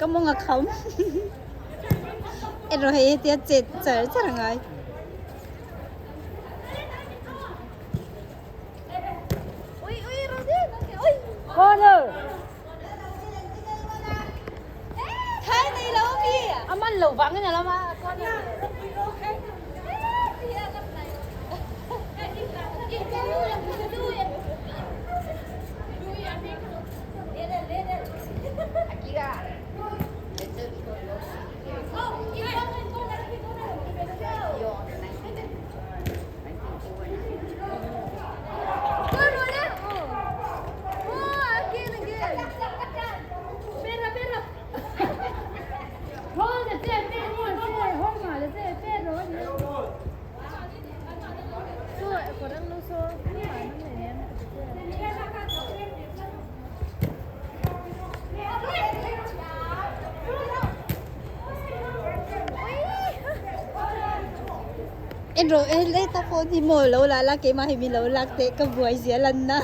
Ka mawng a kham. Erawh hei hetia chet char char a ngai. A man lo vang in a lam a corner. En rawh e le ta phone hi maw lo la la keimah hi min lo lak teh ka buai zia lan na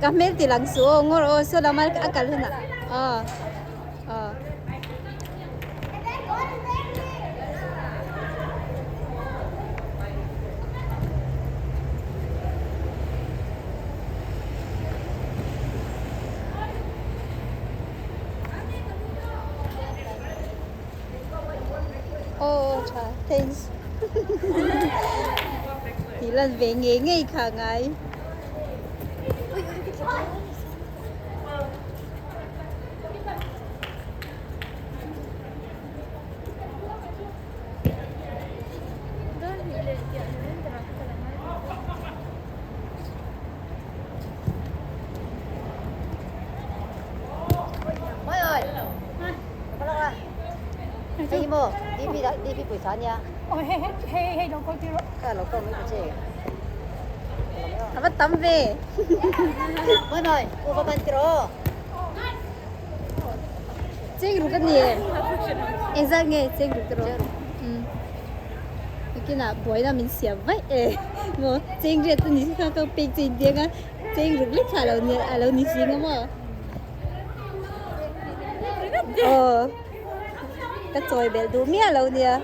ka hmel ti lang suh aw ngawr aw saw lama a kal hunah aw aw. Aw tha thanks tih lan ve ngei ngei kha ngai. A va tam ve. Cheng ruk a ni em? Engzat nge cheng ruk erawh? Umm. Nakinah buaina min siam vaih e. Maw cheng riat a ni kha ka pek che intiang a cheng ruk lek kha a lo ni si nga maw? Aw ka chawi belh duh miah lo nia.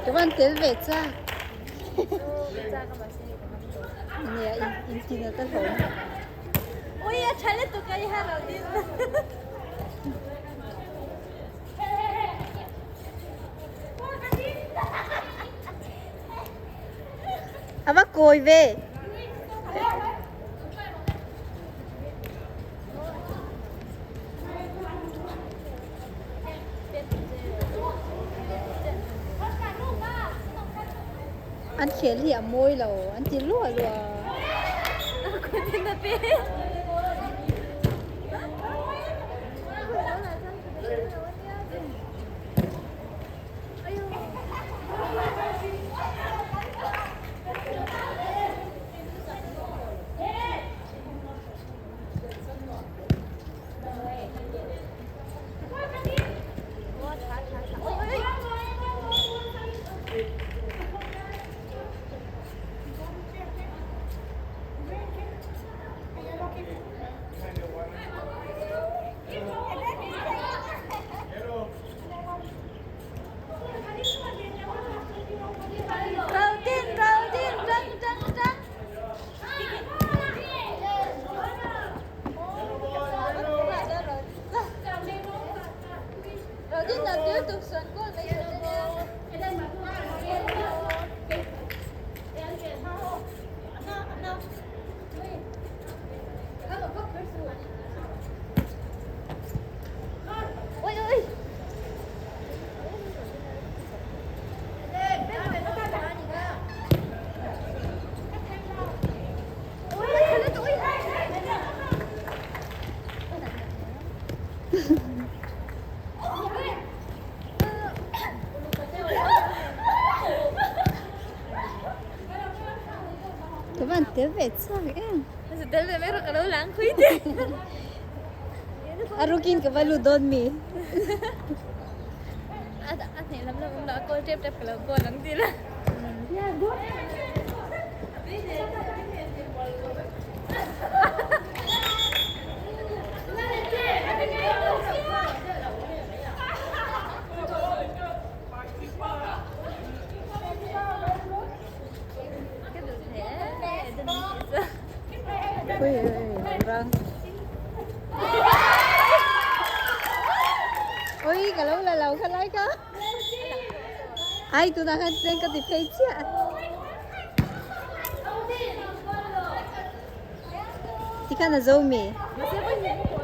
Ka van tel ve chak. Nia in in tina ta hlawm. Ui a tha lutuk a i ha lo din. A va kawi ve. An khel hi a mawi lo an ti luah luah a. Ka van tel ve chak em. Tel ve mai rawh ka lo lang khui che. A rukin ka va lut dawn mi. A hneh lam lam awm lo a kawl tep tep ka lo kawl ang ti la. Ui ui rang. Ui ka lo la lo kha lai ka. Ai tunah khan tleng ka ti phei chiah. Tikhan a zo mi.